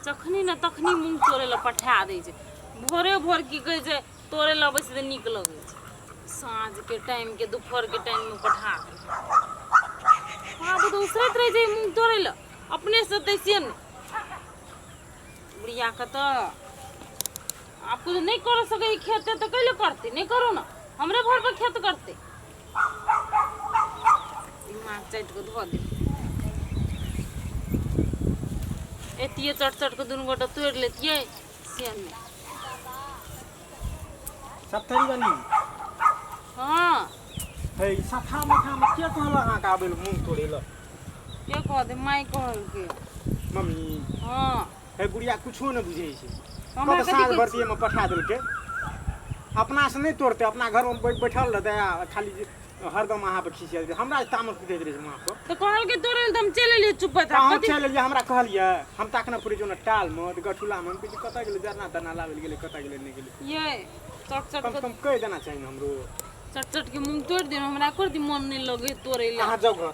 जखनी ने तखनी मूँग तोड़ै लए पठा दै छै। भोरे भोर की कहै छै, तोड़ै लए अबै छै तऽ नीक लगै छै। साँझके टाइमके दुपहरके टाइममे पठा दै छै। आब तऽ उसरैत रहै छै मूँग तोड़ै लए, अपनेसँ दै से नहि। बुढ़ियाके तऽ आब कुछ नहि कर सकै खेत, तऽ कैले करतै? नहि करू ने, हमरे भर पर खेत करतै। दिमाग चाटि कऽ धऽ दे। एतियै चट चट कऽ दुनू गोटा तोड़ि लेतियै, से नहि। सप्तरी वाली। हँ। हे, ई सफा मफा में के कहलक अहाँके आबै लए मूँग तोड़ै लए? के कहतै? माय कहलकै। मम्मी? हँ। हे, बुढ़िया कुछो नहि बुझै छै। हमरा कत कथी साँझ कहै बरतीमे पठा देलकै। अपनासँ नहि तोड़तै, अपना घरमे बैठल रहतै आ खाली जे हरदम अहाँ पर खिसियाइत रहै। हमरा तामस उठैत रहै छै माँ पर। तऽ कहलकै तोड़ै लए तऽ हम चलि एलियै चुप। तऽ अहाँ चलि एलियै, हमरा कहलियै? हम ताकने पुरै छी टालमे तऽ गठुलामे। हम कहै छी कतऽ गेलै, जरना तरना लाबै लए गेलै, कतऽ गेलै, नहि गेलै। ये चट चट कम से कम कहि देना चाही ने हमरो। चट चट के मूँग तोड़ि दियौ, हमरा कर दी, मन नहि लगै तोड़ै लए। अहाँ जाउ घर,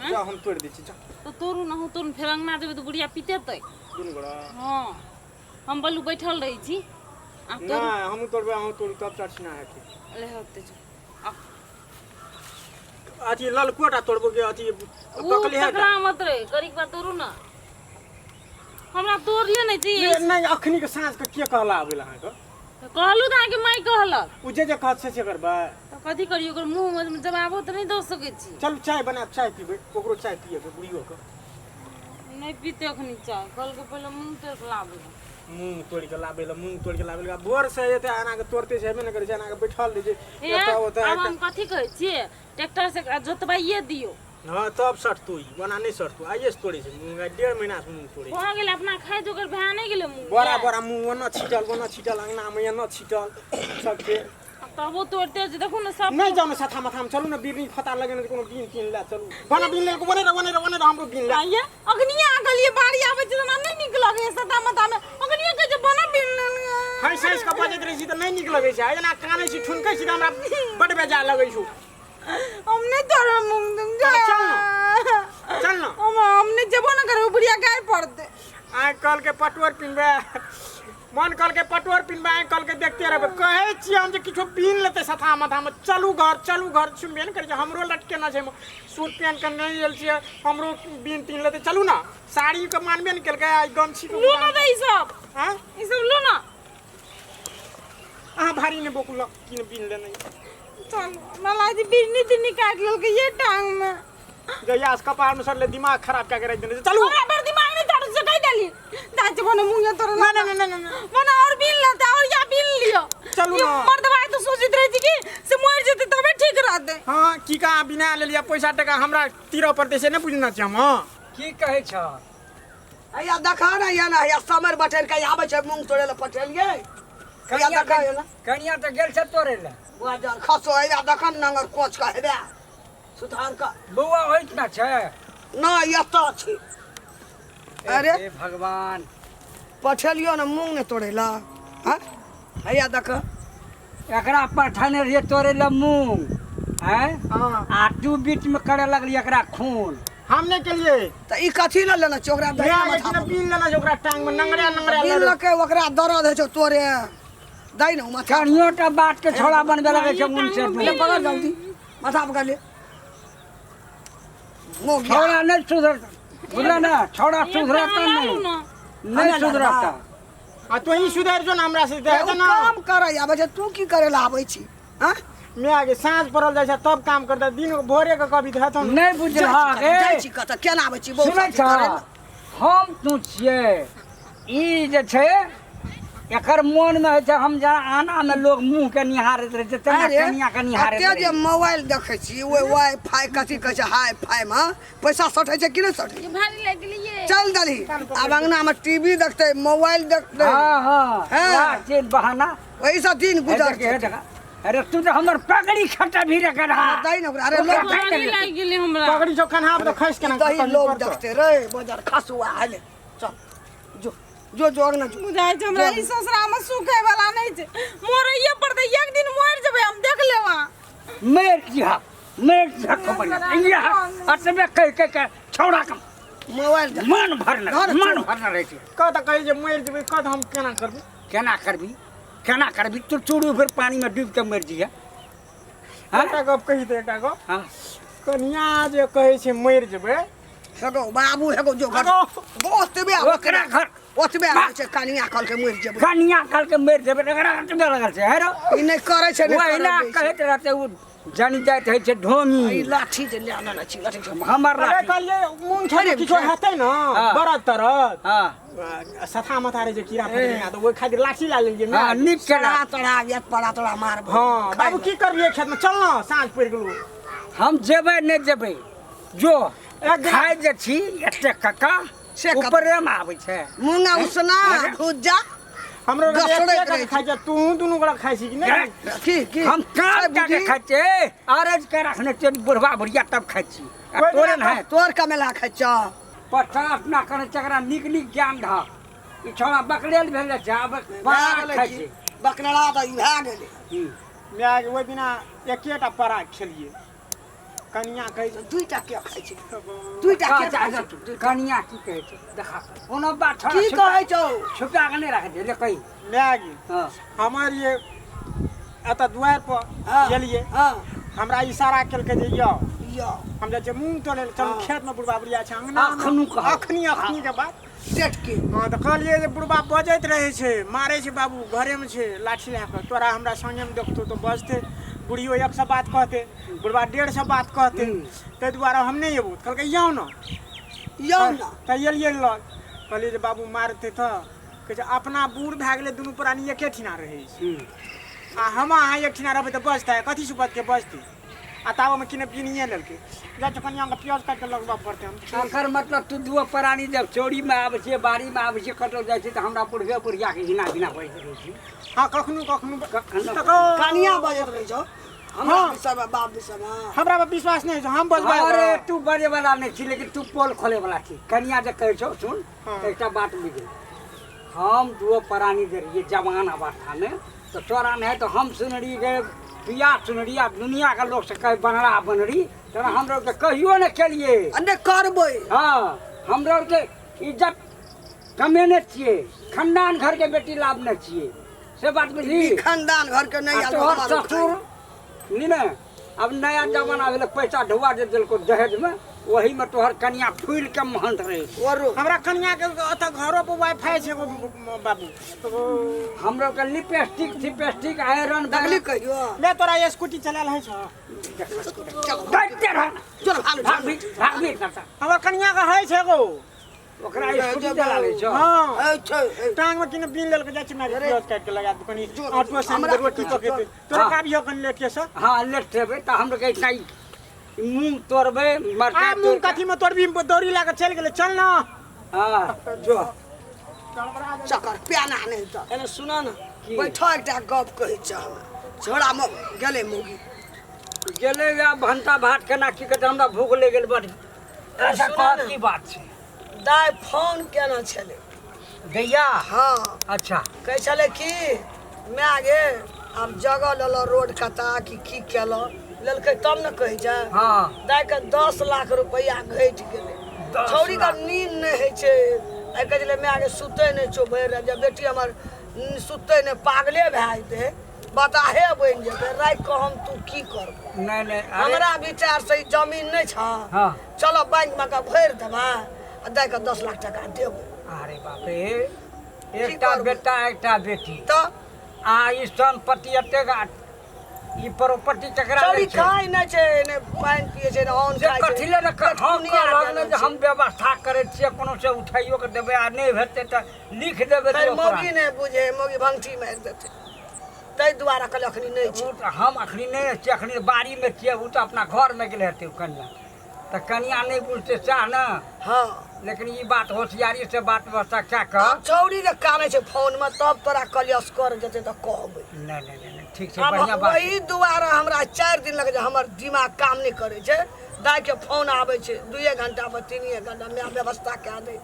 जाउ, हम तोड़ि दै छी, जाउ। तऽ तोड़ू ने, अहूँ तोड़ू। फेर अङ्गना जेबै तऽ बुढ़िया पितेतै। दुनू गोरा। हँ, हम बलू बैठल रहै छी आ तोड़ू। नहि, हमहूँ तोड़बै, अहूँ तोड़ू, तब चटसिना हेतै। ले होतै जो। अथी ललकोटा तोड़बो के अथी ओ पकले है? पकड़ा मत रे, करीक बा तोड़ू ना। हमरा तोड़ले नहि छी। नहि, अखनी के साँझ के के कहला आबै लए अहाँके? कहलू तऽ अहाँके माय कहलक। ओ जे जे कहत से से करबै। तऽ कथी करियौ? ओकर मुँह मे जवाबो तऽ नहि दऽ सकै छी। चलू, चाय बनायब, चाय पीबै। ओकरो चाय पियेबै, बुढ़ियो के। नहि पीते अखनी चाय। कहलकै पहिले मूँग तोड़ि कऽ लाबै लए। मूँग तोड़ि कऽ लाबै लए, मूँग तोड़ि कऽ लाबै लए। भोर से एतै एना कऽ तोड़ते छै, हेबे नहि करै छै, एना कऽ बैठल रहै छै। हे एतऽ ओतऽ। आब हम कथी कहै छियै, ट्रैक्टर से जोतबाइए दियौ। हँ, तब सटतौ ई, ओना नहि सटतौ। आइए से तोड़ै छै मूँग, आइ 1.5 महीना से मूँग तोड़ै छै। भऽ गेलै, अपना खाइ जोगर भए नहि गेलै मूँग? बोरा बोरा मूँग ओना छिटल, ओना छिटल, अङ्गनामे एना छिटल सबके। आ तबो तोड़ते छै, देखू ने सब। नहि जाउ ने सथा मथामे, चलू ने बिरनी फता लगेने छै, कोनो बीन तीन लए चलू। बना बीन लेल, ओने रह, ओने रह, ओने रह, हमरो बीन लए। आइए अखनिये आ गेलियै, बाड़ी आबै छै तऽ हमरा नहि नीक लगैए। सता मतामे अखनिये कहै छै बना बीन। हँसि हँसि कऽ बजैत रहै छी तऽ नहि नीक लगै छै। आ एना कानै छी, ठुनकै छी तऽ हमरा बड्ड बेजा लगै छौ। हम नहि तोड़ब मूँग तुंग, जा। चल ने, चल ने। हम नहि जेबो ने करबै, बुढ़िया गारि पड़तै। आइ कहलकै पटुअर पिनबै, मन कहलकै पटुअर पिनबै, आइ कहलकै देखते रहबै। कहै छियै हम जे किछो बीन लेतै सथा मथामे। चलू घर, चलू घर, सुनबे नहि करै छै। हमरो लटकेना छै, सूट पेहन कऽ नहि आयल छियै, हमरो बीन तीन लेतै, चलू ने। साड़ीके मानबे नहि केलकै, आइ गमछीके। लू ने तऽ ई सब। आँय? ई सब लू ने। अहाँ भारी नहि बोकू, लऽ किन बीन लेने। चलू, हमरा लागै छै बिजली तिजली काटि लेलकै ये टांग मे। जहिया से कपार में सड़ले, दिमाग खराब कए के राखि देने छै। चलू। हमरा बड़ दिमाग नहि चाटू से कहि देली। जाइ छी बने मुँह तोरे। नहि नहि नहि नहि नहि। बना और बीन लेते और या बीन लियो। चलू ई ने। मर्दवा तऽ सोचैत रहै छै कि से मरि जेतै तबे ठीक रहतै। हँ, की कहाँ बिना लेलियै, पैसा टका हमरा तीरऽ पड़तै से नहि बुझना छै हम। हँ। की कहै छह? हैया देखा ने, या ना हैया समर बटेर के आबै छै मूंग तोड़े लए पटेलियै। हैया देखा ना। कनिया तऽ गेल छै तोड़े लए। बुआ जान खसो, हैया देखा ने नंगर कोच के हेबे सुधार का। बौआ होइत ना छै? ना, एतऽ छै। अरे हे भगवान, पठेलियो ने मूंग ने तोड़े ला। हाँ, हैया देख। एकरा पठाने रहिए तोड़े लए मूंग, आँय? हाँ। आ तू बीच में करे लगली एकरा खून। हम नहि केलियै। तऽ ई कथी लए लेने छै ओकरा? लए दही गेल माथा ने बीन लेना छै ओकरा टांग में, नंगरा नंगरा। बिन लके ओकरा दर्द होइ छै तोरे, दै ने माथा। कनियो टा बात के छोड़ा बनबे लगे छै मूंग से। ले पकड़, जल्दी माथा पकड़ ले मुँह गया। छोड़ा नहीं सुधर, बुझल ना? छोड़ा सुधरता नहीं, नहीं सुधरता। आ तू ही सुधरि जो ने हमरा से। ए, दे ओ ना। काम करे आबै छै, तू की करे ला आबै छी? हाँ। मैं आगे साँझ पड़ल जाइ छै तब काम करता, दिन भोरे के कभी तऽ हेतौ ने। नहीं बुझल रे। जाइ छी कतऽ, केना आबै छी? बहुत सुनै साथी करे छ, हम तू छियै, ई जे छै एकर मोन मे होइ छै, हम जेना आना मे लोग मुंह के निहारैत रहै छै तेना अरे कनिया के निहारैत एते जे रहै छै। मोबाइल देखै छी, ओहि वाई फाई कथी कहै छै, हाई फाई मे पैसा सटै छै कि नहि सटै छै? भारी लागि गेलियै। चल दलही, आब अंगना मे टीवी देखतै, मोबाइल देखतै। हँ हँ। हँ। वाह, चीज बहाना। ओहि सब दिन हे गुजर देख, हे देख। अरे तू तऽ हमर पगड़ी खटा भी रे गधा। दै ने ओकरा, अरे लोग भारी लागि गेलै हमरा। पगड़ी छौ कन्हा पर तऽ खसि केना दही खतम लोग पड़तौ। देखते रे बजार खसुआ हले। चल जो जो जो, अंगना जो। बुझाइ छै हमरा ई ससुरा मे सुखै वाला नहि छै, मरैये पड़तै एक दिन, मरि जेबै हम, देख लेब अहाँ। मरि जिहा, मरि जिहा, खबर इहा अतबे कहि कहि के छौड़ा के मोबाइल दे। मन भरने घर मन छोड़। भरने रहै छै। कह तऽ कहै जे मरि जेबै, कह तऽ हम केना करबै? केना करबी, केना करबी तू? चूड़ू फेर पानिमे डूबि कऽ मरि जइहे। हँ? एकटा गप कही तऽ, एकटा गप। हँ। कनिया जे कहै छै मरि जेबै। हेगो बाबू, हेगो जो घर। हेगो। ओतबे ओकरा घर ओतबे आबै छै। कनिया कहलकै मरि जेबै। कनिया कहलकै मरि जेबै, एकरा ओतबे लगल छै। हे रौ, ई नहि करै छै, नहि ओहिना करऽ दै छै। कहैत रहतै, ओ जनि जाइत होइ छै ढोंगी। ई लाठी जे लए लेने छी, लाठी छै। हमर अरे लाठी। कहलियै मूँग खेबै, किछो हेतै ने। हँ। बरद तरद हँ। सथा मथा रहै छै, कीड़ा फतिंगा, तऽ ओहि खातिर लाठी लए लेलियै। हँ, नीक केला। तोरा तोरा आबियत पड़ा तोरा मारबो। हँ बाबू, की करलियै खेतमे? चल ने, साँझ पड़ि गेलौ। हम जेबै नहि जेबै, जो एक दिन- खाइ जे छी एते कक्का से कत- ऊपरेमे आबै छै। मूँगा उसना भुजा हमरो गसड़ैत एक रहै खाइ छै, तू दुनू गोरा खाइ छी कि नहि? की की हम काम छै कए के बुद्धि? खाइ छियै, अरज के रखने छियै बुढ़वा बुढ़िया, तब खाइ छी। आ ओहि तोरे दिना ने है तोर कमेला खाइ छ। 50 ना करै चकरा नीक नीक ज्ञान धऽ। ई छौड़ा बकलेल भेल छै, आब भए बड़ा गेलै खाइ की? छै। बकनरा तऽ ई भए गेलै। माय, ओहि दिना एकेटा पराग खेलियै। कनिया कहै छै। दुईटा के खाइ छै? दुईटा के खाइ छै? कनिया की कहै छै देखा, कोनो बात छोड़ा की कहै छौ? छुपा के नहि राखै छै, ले कही। माय गे। हँ। हमर ये एतऽ दुआरि पर गेलियै। हमरा इशारा केलकै जे यौ। यौ। हम जाइ छियै मूँग तोड़ै लए, चलू। हँ। खेतमे बुढ़बा बुढ़िया छै, अङ्गना। अखनु कहब। अखनी अखनी के बात। सेठ के। हँ, तऽ कहलियै जे बुढ़बा बजैत रहै छै, मारै छै बाबू, घरेमे छै लाठी लए कऽ। तोरा हमरा संगेमे देखतौ तऽ बजतै। बुढ़ियो 100 बात कहतै, बुढ़बा 150 बात कहतै, ताहि दुआरे हम नहि एबो। कहलकै यौ ने। यौ ने। तऽ एलियै लग, कहलियै जे बाबू मारतै। तऽ कहै छै अपना बूढ़ भए गेलै, दुनू प्राणी एके ठिना रहै छै आ हम अहाँ एक ठिना रहबै तऽ बजतै कथी से? बजतै बजतै। आ ताबेमे किने बिनिए लेलकै। जाइ छै कनियाँके प्याज काटि कऽ लगबऽ पड़तै हम। एकर मतलब तू दुओ प्राणी जब चोरीमे आबै छियै, बाड़ीमे आबै छियै, कतौ जाइ छियै, तऽ हमरा बुढ़बे बुढ़ियाके घिना घिना बजैत रहै छी। हँ, कखनो कखनो। कखनो। तऽ कह- कनिया बजैत रहै छौ हमरा हँ। विषयमे, बाप विषयमे। हमरा पर विश्वास नहि होइ छै, हम बजबै? अरे तू बजे वाला नहि छी, लेकिन तू पोल खोले वाला छी। कनिया जे कहै छौ, सुन। हँ। तऽ एकटा बात बुझि गेल। हम दुओ प्राणी जे रहियै जवान अवस्थामे, तऽ तोरा नहि तऽ हम सुनरी गे पिया सुनरी, आ दुनियाके लोक से कहै बनरा बनरी, तोरा हमरो के कहियो नहि केलियै। आ नहि करबै। हँ, हमरो आरके इज्जत कमेने छियै, खानदान घरके बेटी लाभने छियै, से बात बुझली? ई खानदान घर के नहि आ आयल। तोहर हमर ससुर नी ने, अब नया जमाना भेलै, पैसा ढुआ जे देलको दहेजमे, ओहीमे तोहर कनिया फूलि के महंत रहै छै। औरो हमरा कनियाके ओतऽ घरो पर वाईफाई छै एगो बाबू। हमरो के लिपस्टिक सिपस्टिक आयरन। देखली कहियो? ले, तोरा स्कूटी चलायल होइ छौ? चल। देखते रह। चल भालू। भाग भी, भाग भी करता। हमर कनियाके होइ छै एगो। ओकरा स्कूटी चला लै छौ? हँ। ए छै ए। टांग में किने बीन लेलकै। जाइ छी माय, प्याज काटि के लगा दे कनि। जो, आटो से हमरा- रोटी पकेतै तोरा। हँ। काबियो कनि लेट से। हँ, लेट हेबै तऽ हमरो के एकटा ई मूँग तोड़बै, मरचाइ। आ मूंग कथी में तोड़बी? दौरी लए कऽ चलि गेलै, चल न। हँ, जो। चकर प्याना नहि तऽ एने सुन ने। की? बैठ, एकटा गप कहै छ हमरा। छोड़ा म गेलै मौगी। गेलै वएह भनसा भात केना की कहतै, हमरा भूख लागि गेल बड। अच्छा। सुनऽ कह ने। की बात छै? दाइ फोन केने छलै। दैया? हँ। अच्छा। कहै छलै कि माय गे, आब जगह लेलऽ रोड कता कि की केलऽ, लेलकै तब ने कहै छै। दाइके 10 लाख रुपैआ घटि गेलै। 10 छौड़ीके लाख। नींद नहि होइ छै। आइ कहै छलै माय गे, सुतै नहि छौ भरि राति। जब बेटी हमर सुतै नहि, पागले भए जेतै, बताहे बनि जेतै। राखि कऽ हम तू की करबै? नहि नहि, अरे। हमरा विचार से ई जमीन नहि छ। चलो बैंक में के भरि देबै आ दाइ के 10 लाख टाका देबै। अरे बाप रे, एकटा करबै? बेटा एकटा बेटी। तऽ आ ई सम्पत्ति एतेक आ ई प्रॉपर्टी केकरा चौरी लै छै? खाइ नहि छै, ने पानि पियै छै, ने अन्न से खाइ छै। कथी ले ने हम दुनिया कहलक ने जानै जे छै। हम व्यवस्था करै छियै, कोनो से उठाइयो के देबै आ नहि भेटतै तऽ लिख देबै। फेर तऽ ओकरा। मौगी नहि बुझे, मौगी भंगठी मारि देतै, ताहि दुआरे कहलियै अखनी नहि छै। ओ तऽ हम अखनी नहि छियै, अखनी बाड़ीमे छियै, ओ तऽ अपना घरमे गेल हेतै ओ कनिया। तऽ कनिया नहि बुझतै सएह ने? हँ। लेकिन ई बात होशियारी से बात व्यवस्था कए कऽ। आब छौड़ी जे कानै छै फोनमे, तब तोरा कहलियै असगर जेतै तऽ कहबै। नहि नहि नहि नहि, ठीक छै। आब बढ़िआँ बात। ओहि दुआरे हमरा 4 दिन लग जे हमर दिमाग काम नहि करै छै। दाइके फोन आबै छै 2 घंटा पर, 3 घंटा। माय व्यवस्था कए दे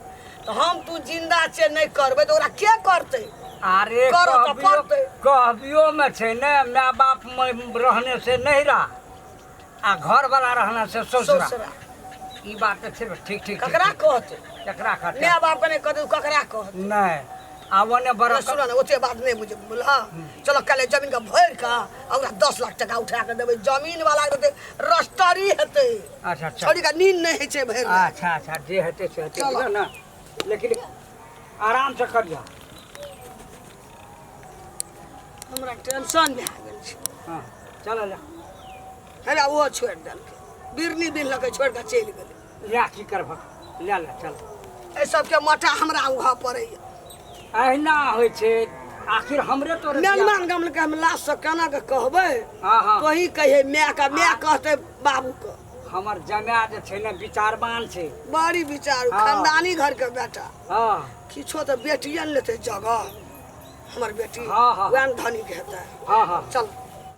तऽ हम तू जिन्दा छियै, नहि करबै तऽ ओकरा के करतै? अरे करऽ तऽ कहबियो पड़तै। कहबियोमे छै ने, माय बाप में रहने से नहिरा आ घर वाला रहने से ससुरा। ससुरा। ई बात तऽ छै, ठीक ठीक। ककरा कहतै? ककरा कहतै? माय बाप के नहि कहतै, ओ ककरा कहतै? नहि, आब ओने बड़ा सुन ने, ओते बात नहि बुझ बुझलह। चलो काल्हि जमीन के भरि कऽ आ ओकरा 10 लाख टका उठा कऽ देबै। जमीन वाला के देतै, रजिस्ट्री हेतै। अच्छा अच्छा। छौड़ी के नींद नहि होइ छै भरि राति। अच्छा अच्छा, जे हेतै से हेतै। चलो। बुझल ने, लेकिन आरामसँ करियह। हमरा टेंशन भए गेल छै। हँ, चल ले। हेरा ओहो छोड़ि देलकै, बिरनी बिनलकै, छोड़ि कऽ चलि गेलै। लए, की करबह, लए ले, चल। एहि सबके मोटा हमरा उघऽ पड़ैया। अहिना होइ छै, आखिर हमरे तोरे बियाह- मेहमान गमलके हम लाश से केना के कहबै? हँ हँ। तोही कहिए माय के, माय कहतै बाबू के। हमर जमाय जे छै ने, विचारवान छै। बड़ी विचार। हँ। खानदानी घर के बेटा। किछो तऽ बेटिए ने लेतै जगह, हमर बेटी। हँ, हँ। वएह ने धनिक हेतै। हँ हँ। चल।